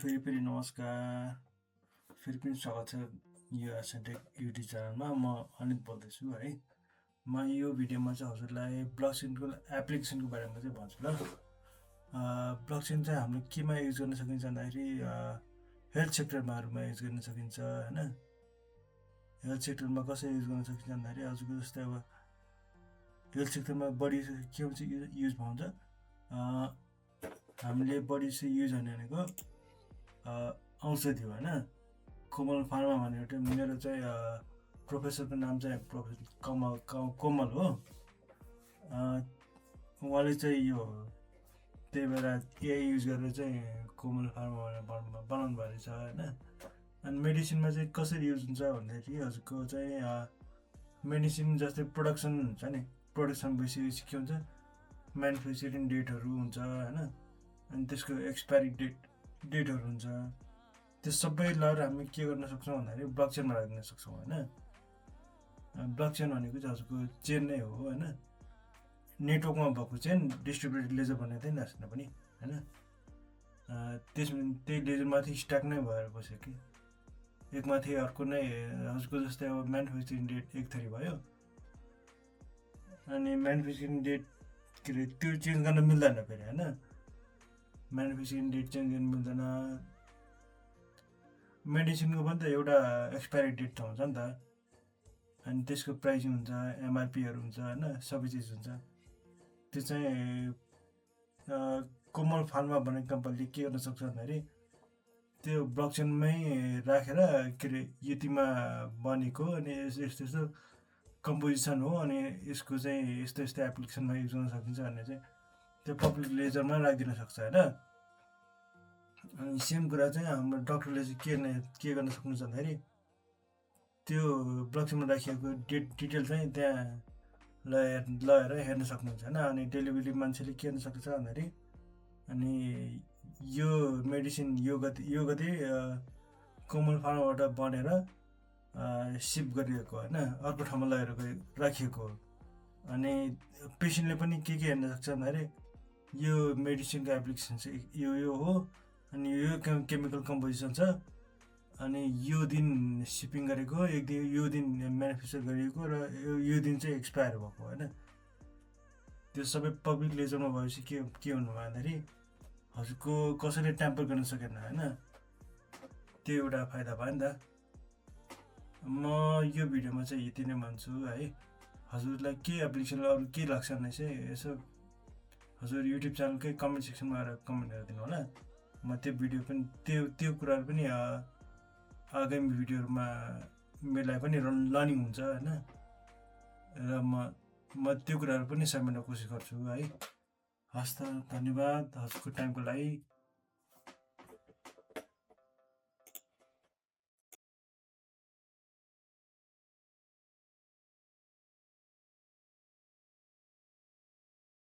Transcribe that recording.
फेरि नमस्कार। फेरि पनि स्वागत छ यो एसेन्टेक युट्युब च्यानलमा। म अनित बोल्दैछु है। म यो भिडियोमा चाहिँ हजुरलाई ब्लकचेनको एप्लिकेसनको बारेमा चाहिँ भन्छु ल। ब्लकचेन चाहिँ हामीले केमा युज गर्न सकिन्छ भन्दाखेरि हेल्थ सेक्टरमा युज गर्न सकिन्छ होइन। हेल्थ सेक्टरमा कसरी युज गर्न सकिन्छ भन्दाखेरि हजुरको जस्तै अब हेल्थ सेक्टरमा बढी के हुन्छ युज हुन्छ, हामीले बढी चाहिँ युज भनेको औषधि हो होइन। कोमल फार्मा भन्ने एउटा मेरो चाहिँ प्रोफेसरको नाम चाहिँ प्रोफेसर कोमल हो। उहाँले चाहिँ यो त्यही भएर एआई युज गरेर चाहिँ कोमल फार्मा बनाउनु भएको छ होइन। अनि मेडिसिनमा चाहिँ कसरी युज हुन्छ भन्दाखेरि हजुरको चाहिँ मेडिसिन जस्तै प्रोडक्सन हुन्छ नि, प्रोडक्सन भइसकेपछि के हुन्छ म्यानुफ्याक्चरिङ डेटहरू हुन्छ होइन। अनि त्यसको एक्सपायरी डेटहरू हुन्छ। त्यो सबै लगाएर हामी के गर्न सक्छौँ भन्दाखेरि ब्लकचेनमा राखिदिन सक्छौँ होइन। ब्लकचेन भनेको चाहिँ हजुरको चेन नै हो होइन। नेटवर्कमा भएको चेन डिस्ट्रिब्युटेड लेजर बनाइँदैन होइन पनि होइन। त्यसमा त्यही लेजरमाथि स्ट्याक नै भएर बस्यो कि एकमाथि अर्को नै हजुरको जस्तै अब म्यानुफ्याक्चरिङ डेट एक थरी भयो। अनि म्यानुफ्याक्चरिङ डेट के अरे त्यो चेन्ज गर्न मिल्दैन फेरि होइन। म्यानुफ्याक्चरिङ डेट चेन्ज गर्न मिल्दैन। मेडिसिनको पनि त एउटा एक्सपायरी डेट त हुन्छ नि त। अनि त्यसको प्राइसिङ हुन्छ, एमआरपीहरू हुन्छ होइन, सबै चिज हुन्छ। त्यो चाहिँ कोमल फार्मा भन्ने कम्पनीले के गर्न सक्छ भन्दाखेरि त्यो ब्लकचेनमै राखेर के अरे यतिमा बनेको अनि यस्तो यस्तो कम्पोजिसन हो अनि यसको चाहिँ यस्तो यस्तो एप्लिकेसनमा युज गर्न सकिन्छ भन्ने चाहिँ त्यो पब्लिक लेजरमा राखिदिन सक्छ होइन। अनि सेम कुरा चाहिँ हाम्रो डक्टरले चाहिँ के गर्न सक्नुहुन्छ भन्दाखेरि त्यो ब्लकचेनमा राखिएको डिटेल चाहिँ त्यहाँ लगाएर हेर्न सक्नुहुन्छ होइन। अनि डेलिभरी मान्छेले के गर्न सक्छ भन्दाखेरि अनि यो मेडिसिन यो गति कोमल फार्माबाट बनेर सिप गरिएको होइन, अर्को ठाउँमा लगेर राखिएको हो। अनि पेसेन्टले पनि के हेर्न सक्छ भन्दाखेरि यो मेडिसिनको एप्लिकेसन चाहिँ यो हो अनि यो केमिकल कम्पोजिसन छ अनि यो दिन सिपिङ गरेको, एक दिन यो दिन म्यानुफ्याक्चर गरिएको र यो दिन चाहिँ एक्सपायर भएको होइन। त्यो सबै पब्लिक लेजरमा भएपछि के हुनु भन्दाखेरि हजुरको कसैले ट्याम्पर गर्न सकेन होइन। त्यो एउटा फाइदा भयो नि त। म यो भिडियोमा चाहिँ यति नै भन्छु है। हजुरलाई के एप्लिकेसन अरू के लाग्छ भने चाहिँ यसो हजुर युट्युब च्यानलकै कमेन्ट सेक्सनमा आएर कमेन्ट गरिदिनु होला। म त्यो भिडियो पनि त्यो कुराहरू पनि आगामी भिडियोहरूमा मेरो लागि पनि लर्निङ हुन्छ होइन। र म त्यो कुराहरू पनि समेट्न कोसिस गर्छु है। हस् त, धन्यवाद हजुरको टाइमको लागि।